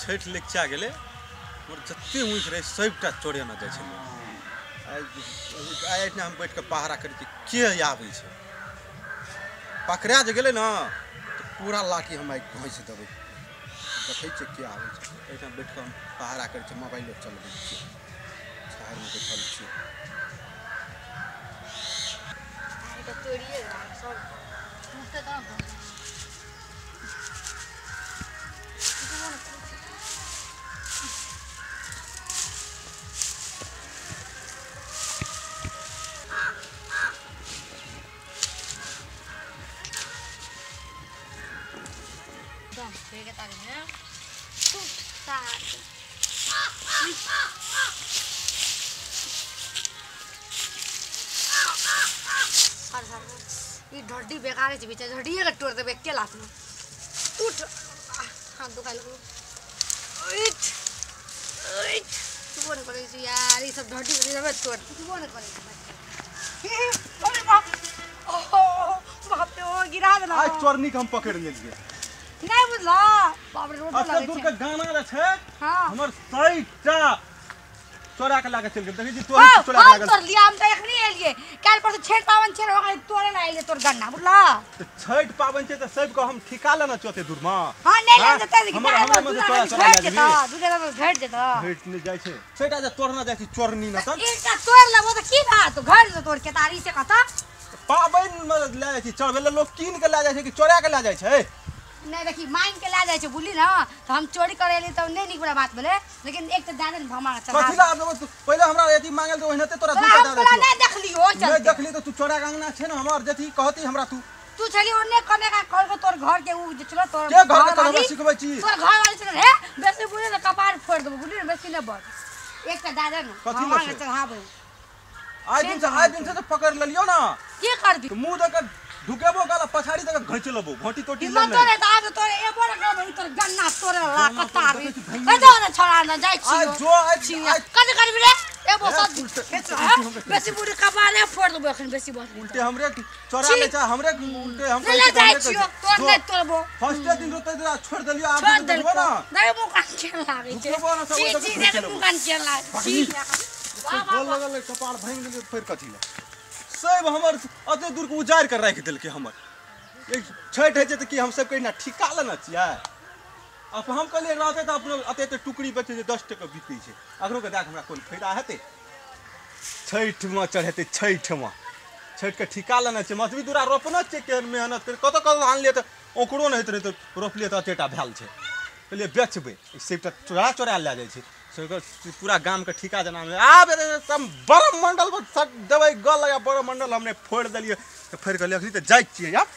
छठि लगिचा गेलै हमर जते ऊँख रहै सबटा चोरेने जाइ छलै। आइ एहिठिना हम बैठ कऽ पहरा करै छी के आबै छै, पकड़ा जे गेलै ने तऽ पूरा लाठी हम आइ घोंसि देबै। देखै छियै के आबै छै। एहिठाम बैठ कऽ हम पहरा करै छियै, मोबाइलो चलबै छियै, शहरमे बैठल छियै। ढड्डी बेकार छै बेचारा, ढड्डीए के तोड़ देबै एके लात में। उठ, हाथ दुखाय लगलो। उठ उठ, टूटबो नहि करै छै यार, ई सब ढड्डी देबै तोड़, टूटबो नहि करै छै। अरे बाप, ओहो बाप रे, ओ गिरा देला। आइ चोरनी के हम पकड़ लेलियै। नहि बुझला, बाप रे, रोड लगै छै। दूर के गाना जे छै, हमर 100टा चोरा के लाके चल गेल। देखै छी तोरा चोरा के लागल। हम तोड़ लिया, हम त एखनी एलियै। काल्हि परसू छठि पाबनि छै, ओकरा तोड़े ला एलियै तोर गन्ना, बुझला? त छठि पाबनि छै त सब के हम ठिका लेना चोते दूर में। हां नहीं ले जते, हमर हमरा में चोरा चोरा ले जेता, दूर में घट जेता। घट नै जाइ छै। छठा जे तोड़ना जाइ छै चोरनी न त एकटा तोड़ लेबो त की बात, घर जे तोड़ के तारी से कत पाबनि में ले जाइ छै चढ़बै ले। लोग कीन के ले जाइ छै कि चोरा के ले जाइ छै? नहीं देखी, मांग के ला जाइ छै बुझली ना, त हम चोरी करे एली तब नहीं नीक बड़ा बात भेलै। लेकिन एक त दए दे भमा चढ़ा। कथी ला पहिले हमरा यदि मांगल त ओहिनाते तोरा दूटा दए देतियौ। नहीं देखली हो चल, नहीं देखली त तू चोरा के अंगना छै ना हमर, जथी कहती हमरा तू तू छली ओने कने का कहल को तोर घर के उ जे छलो तोर के घर के हमरा सिखबै छी, तोर घर वाली छलो रे। बेसी बुझे त कपार फोड़ देबो बुझली ना, बेसी न बड़। एक त दए दे ना कथी ला चढ़ाबै। आइ दिन से त पकड़ लेलियो ना, की करबी? मुंह दऽ के ढुकेबो काला पछाड़ी तक घैच लेबो, घोटी तोटी ले ले। तोरे त आब तोरे एबो न करबो, तोर गन्ना तोरे ला कतार ए जो न छोड़ा न जाय छी। आ जो आ कथि करबी रे? एबो सब बेसी बुढ़ी कपारे फोड़ देबो एखन, बेसी बस उल्टे हमरे चोरा ले छै, हमरे उल्टे हम ले जाय छियो, तोर नै तोड़बो। फर्स्ट दिन रोते त छोड़ देलियो, आब देबो ना। नै मुंह कान केन लागै छै, छी छी मुंह कान केन लागै छी। गोल लगल कपार भांगि गेलै फेर कथि ले। सब हमर अते दूर के उजाड़ के राखि देलकै हमर। छठि होइ छै तऽ की हम सब कहिना ठिका लेने छियै? अब हम कहलियै रहतै तऽ अपनो अते अते टुकड़ी बेचै छै 10 टका बिकै छै, अकरो के दए कऽ हमरा कोन फायदा हेतै? छठिमे चढ़ेतै, छठिमे छठिके ठिका लेने छियै। मछली दूरा रोपने छियै, केहन मेहनत करि कतऽ कतऽ आनलियै तऽ ओकरो नहि होइत रहै, तऽ रोपलियै तऽ अतेटा भेल छै। कहलियै बेचबै, सबटा चोरा चोरा लए जाइ छै पूरा गामके ठिका जेना। आब सब बरम मंडल पर सब देबै गल लगा, बरम मंडल हमने फोड़ि देलियै तऽ फेर कहलियै अखनी तऽ जाइ छियै। आब